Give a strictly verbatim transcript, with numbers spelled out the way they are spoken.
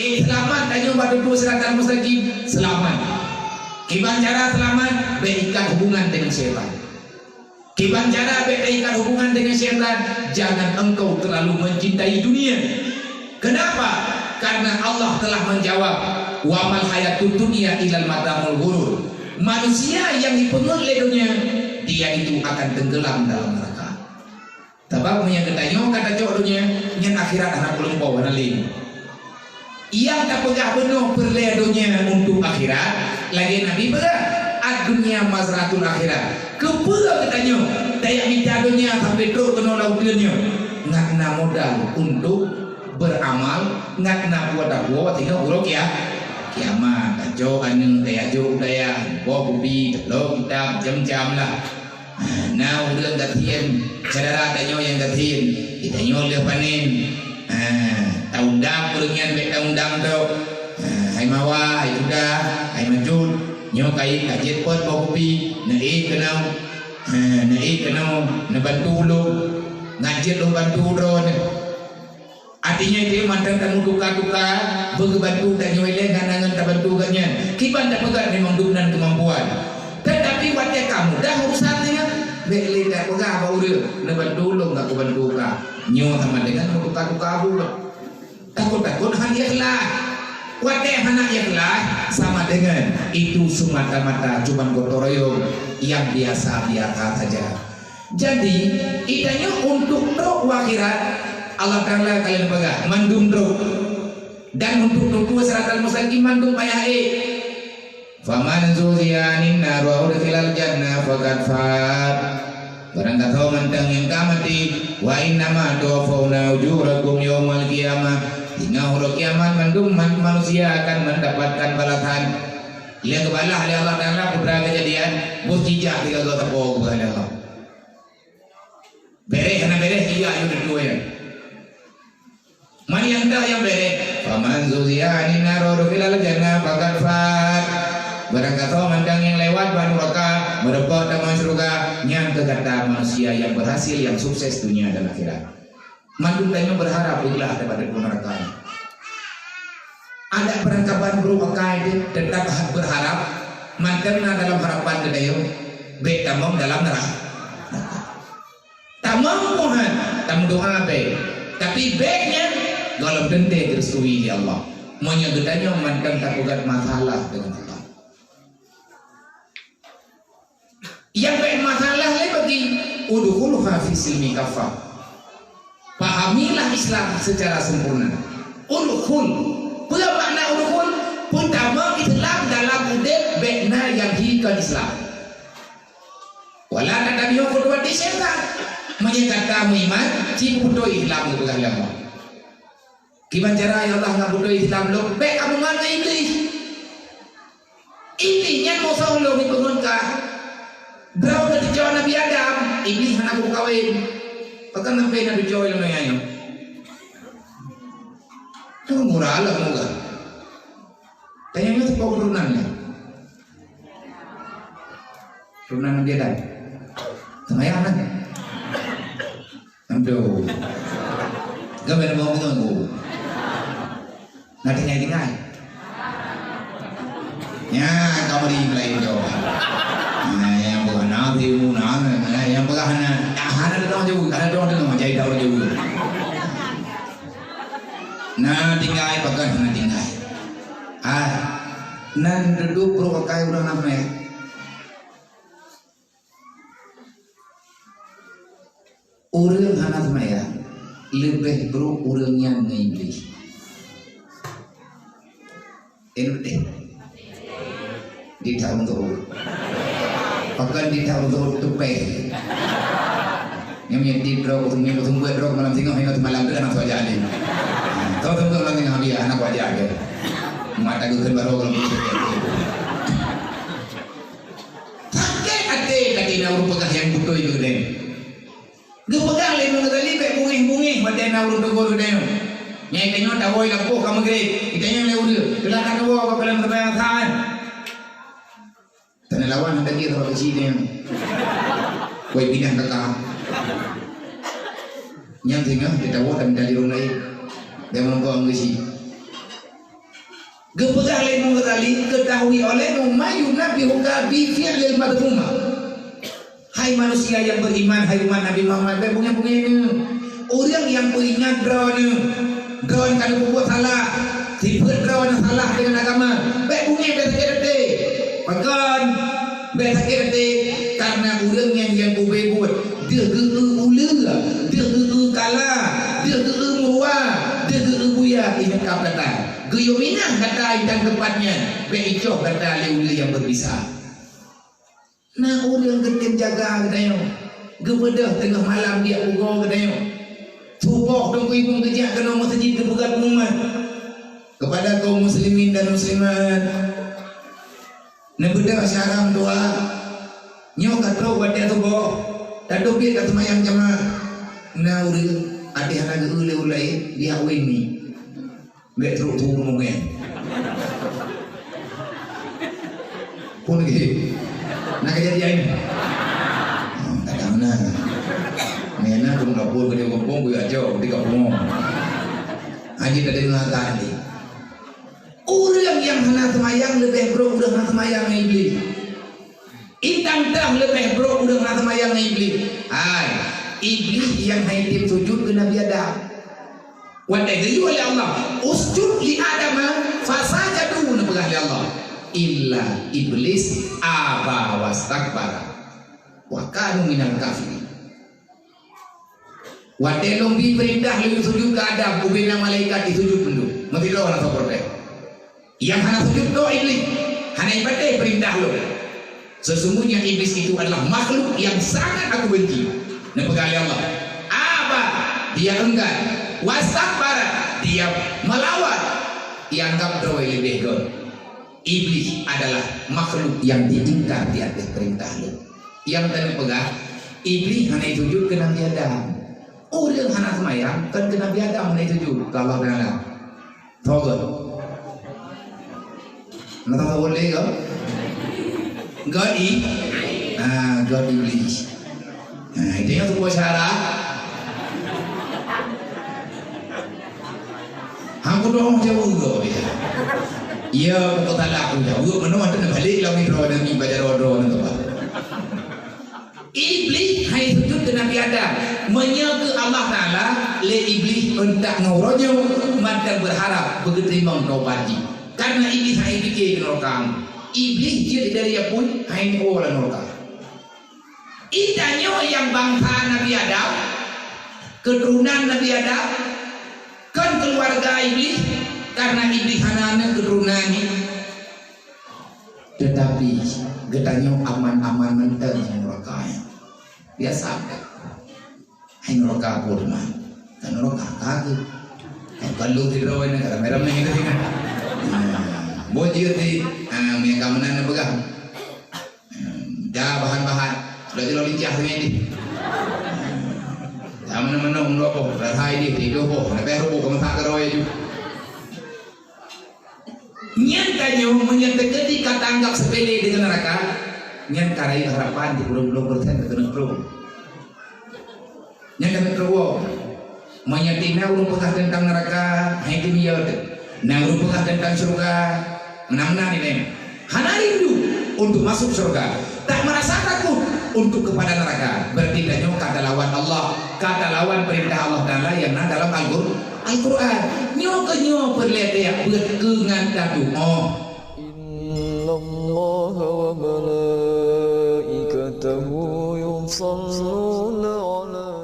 Eh, seulamat tanyoe bak teumpat siratal mustaqim, seulamat. Kiban cara seulamat, bèk ikat hubungan dengan syaitan. Kiban cara bèk taikat hubungan dengan syaitan, jangan engkau terlalu mencintai dunia. Kenapa? Karena Allah telah menjawab, "Wa mal hayatud dunya illa mata'ul ghurur." Manusia yang dipeungeut lé dunia, dia itu akan tenggelam dalam neraka. Sabab meunyoe geutanyoe ka tacok dunia, nyan akhirat hana peuleumpau, hana lé. Nyang tapeugah bunoe peureulèe donya untuk akhirat, lagèe Nabi peugah, "Ad-dunya mazra'atul akhirah." Keupeue geutanyoe tajak mita donya sampoe trok keunoe lam uteuen nyoe? Ngat na modal untuk beuramal, ngat na buet tapuwoe watèe nyoe uroe kia-, kiamat. Tacok aneuk tajak jok u dayah, boh kupi, teulo kitab, macam-macam lah. Na ureueng gasien, syedara tanyoe nyang gasien, geutanyoe lheueh panen. Ha, taundang ureueng nyan bèk taundang trok. Ha, hai Mawa, hai Uda, hai Manjot, nyoe kayém ka jeuet pot boh kupi, neuék keunoe. Ha, neuék keunoe, neubantu ulôn. Ngat jeuet lôn bantu droeneuh. Artinya, itu mantong tameutuka-tuka, beugeubantu tanyoe ilèe ngon aneuëk tabantu gobnyan. Kiban tapeugah memang dum nan keumampuan. Tetapi watèe ka mudah urusan nyan, bèk lé tapeugah bak ureueng, "Neubantu lôn, ka kubantu kah." Nyoe sama dengan meutuka-tuka buet. Takot-takot hana ikhlas. Watèe hana ikhlas, sama dengan itu semata-mata cuman gotong royong yang biasa-biasa saja. Jadi, geutanyoe untuk trok u akhirat, Allah Taala ka lheueh peugah, mandum trok. Dan untuk tutoe siratal mustaqim mandum payah ék. "Faman zuhziha 'anin nar wa udkhilal jannah faqad faz." Barang gasoe mantong nyang ka maté, "Wa innama tuwaffawna ujurakum yaumal qiyamah." Singoh uroe kiamat mandum man-, manusia akan mendapatkan balasan. Lheueh geubalah lé Allah Taala, Putra Kejadian, boh jijak tiga goe sapo geubalah lé Allah. Bereh hana bereh, iya, ayo tutoe nyan. Man nyang deuh nyang bereh, "Faman zuhziha 'anin nar wa udkhilal jannah faqad faz." Barang gasoe mantong nyang lewat bak nuraka, meurumpok tamong syeuruga, nyan keuh gata manusia nyang berhasil, nyang sukses dunia dan akhirat. Mandum tanyoe berharap ikhlas daripada neraka. Ada perangkapan buruk akai deh, tetap ha-, berharap, mantong na dalam harapan geutanyoe, bèk tamong dalam neraka. Tamong Tuhan, tameudoa bèk. Tapi bèk nyan gohlom teuntèe geurestui lé Allah. Meunyoe geutanyoe mantong tapeugah masalah deungon Allah. Nyang bèk masalah lé bagi, "Udkhuluha fis silmi kaffah." Pahamilah Islam secara sempurna. Udkhul. Peue makna udkhul? Peutamong Islam dalam udép bèk na nyang hi kon Islam. Wala tattabi'u khutuwati syaitan. Meunyoe gata meuiman, ci beutôi Islam geupeugah lé Allah. Kiban cara ya Allah ngon beutôi Islam lôn, bèk kamoe ngon Iblih. Iblih nyan musoh lôn jipeungon kah. Droe geutujoe Nabi Adam, Iblih hana beukawén. Pakon sampoe na tujoe lôn nyan nyoe. Tunggu murah lah moga. Tanya nyoe sipa keturunan nyoe. Keturunan Nabi Adam. Seumayang kan? Aduh. Gak mana mau menunggu. Nah, tinggal-tinggal. Ya, kamu di lain jawab. Nah, yang bukan nanti, nah, nah, yang bukan hana, hana ada orang jauh, hana ada orang jauh, jadi tahu jauh. Nah, tinggal, pakai hana tinggal. Ah, nan duduk bro pakai orang apa ya? Ureueng hana seumayang, leubeh brok ureueng nyan ngon Iblih. Eh, leubeh. Di tahun tu. Pakon di tahun tu tupeh. Nyang nyetir drok, nyang sumber drok malam singoh, hingga semalam tu anak saja ni. Tahu tu malam singoh dia, anak wajah ke. Mata gue baru kalau. Sakét até tadi na ureueng peugah nyang beutôi keu geutanyoe. Geupeugah lé Imam Ghazali bèk bungéh-bungéh watèe na ureueng teugor geutanyoe. Nyan geutanyoe tawö i lampôh ka meugrét, geutanyoe lé ureueng, teulah ka tawö ka peuleueng seumayang asai. Tanyoe lawan hana daging sama keuci nyan. Wai pinah ka ka. Nyan singoh geutanyoe dan dari ureueng laén. Dan meunungkok keuci. Geupeugah lé Imam Ghazali, "Ketahui olehmu ma yunabbihuka bi fi'lil madhmumah." Hai manusia yang beriman, hai umat Nabi Muhammad, bèk beungèh-beungèh neuh. Ureueng nyang peuingat droeneuh, droeneuh ka neupeubuet salah, sifeuet droeneuh salah deungon agama, bèk beungèh, bèk sakét até. Pakon? Bèk sakét até, karena ureueng nyang, nyang ubé buet, deuh geu-eu uleue, deuh geu-eu kala, deuh geu-eu meuruwa, deuh geu-eu buya, ingat kap gata. Geuyue minah gata intan teumpat nyan, bèk icoh gata lé uleue nyang beubisa. Na ureueng geutem jaga geutanyoe, geubeudôh teungoh malam di pugoe geutanyoe. Suboh Teungku Imum geujak keunoe meuseujid geupeugah pengumuman kepada kaum muslimin dan muslimat. Neubeudôh syara meutuah, nyoe ka trok watèe suboh, tatubiet ka seumayang jamaah. Na ureueng até hana geu-eu lé ulèe, bihak wéng ni. Bèk trok tu mungén. Pun lagi. Na kejadian ni. Oh, kadang na. Mena pun dapur gede gampông, kuya jauh, di kampung. Haji tadi mengatakan ni. Ureueng nyang hana seumayang leubeh brok ureueng hana seumayang ngon Iblih. Intan teuh leubeh brok ureueng hana seumayang ngon Iblih. Hai, Iblih nyang hai tem sujud keu Nabi Adam. Watèe geuyue lé Allah, "Usjud li Adama fasajadu," neupeugah lé Allah. "Illa Iblis aba wastakbara wa kana minal kafirin." Watèe lôn bi peurintah lôn sujud keu Adam, ubé na malaikat jisujud mandum. Meusidroe na soe protes. Nyang hana sujud droe Iblih, hana ipatéh peurintah lôn. Sesungguhnya Iblis itu adalah makhluk yang sangat Aku benci. Neupeugah lé Allah, "Aba," dia enggan, "wastakbara," dia melawan, ianggap droe leubeh göt. Iblih adalah makhluk nyang diingkar di ateueh peurintah lôn. Nyang keuneuk peugah, Iblih hana sujud keu Nabi Adam. Ureueng hana seumayang, kon keu Nabi Adam hana sujud, keu Allah Taala. Soe göt? Na soe göt lé göt? Göt i? Ah, göt Iblih. Nah, itu nyang sebuah syarat. Hang kudoh jauh gob ya. Ya, aku salah aku jauh. Meunoe atu na balik lom ni droe nami baca droe-droe nang tu. Iblih hai sujud keu Nabi Adam. Meunyoe keu Allah Taala, lé Iblih euntak ngon uroe nyoe, mantong beurharap beugeuteurimong tobat jih. Karena Iblih hai pike keu neuraka. Iblih jeuet dari apui hai nyoe lam neuraka. Geutanyoe nyang bansa Nabi Adam, keuturonan Nabi Adam, kon keuluwarga Iblih, karena Iblih hana aneuk keuturonan nyan. Teutapi geutanyoe aman-aman mantong ngon neuraka nyan. Biasa. Hai neuraka peue teuma? Kan neuraka ka geuh. Kan kalu sidroe nyan, ramé-ramé geuh nyan. Nah, boh jeuet di, ah, meunyo ka meunan neupeugah. Da bahan-bahan, laju lom licah sungai dih. Da meunoe-meunoe meunurot boh, rasa dih, tidoh boh, leubeh ruboh keu meusak keudroe ju. Nyan tanyoe, meunyoe teukeudi ka taanggap sepele deungon neuraka, nyan ka rayeuk harapan di puluh puluh persen keuneuk trok. Nyan ka neutrok woe. Meunyoe na ureueng peugah teuntang neuraka, hai teumiyo teuh. Na ureueng peugah teuntang syeuruga, meunan-meunan ilèe. Hana rindu untuk masuk syeuruga. Tak merasa takut untuk kepada neraka. Berarti tanyoe ka talawan Allah, ka talawan peurintah Allah Taala nyang na dalam Al-Qur-, Al-Qur'an. Nyoe keuh nyoe peureulèe tajak beuet keu ngon taduek. إن الله وملائكته يصلون على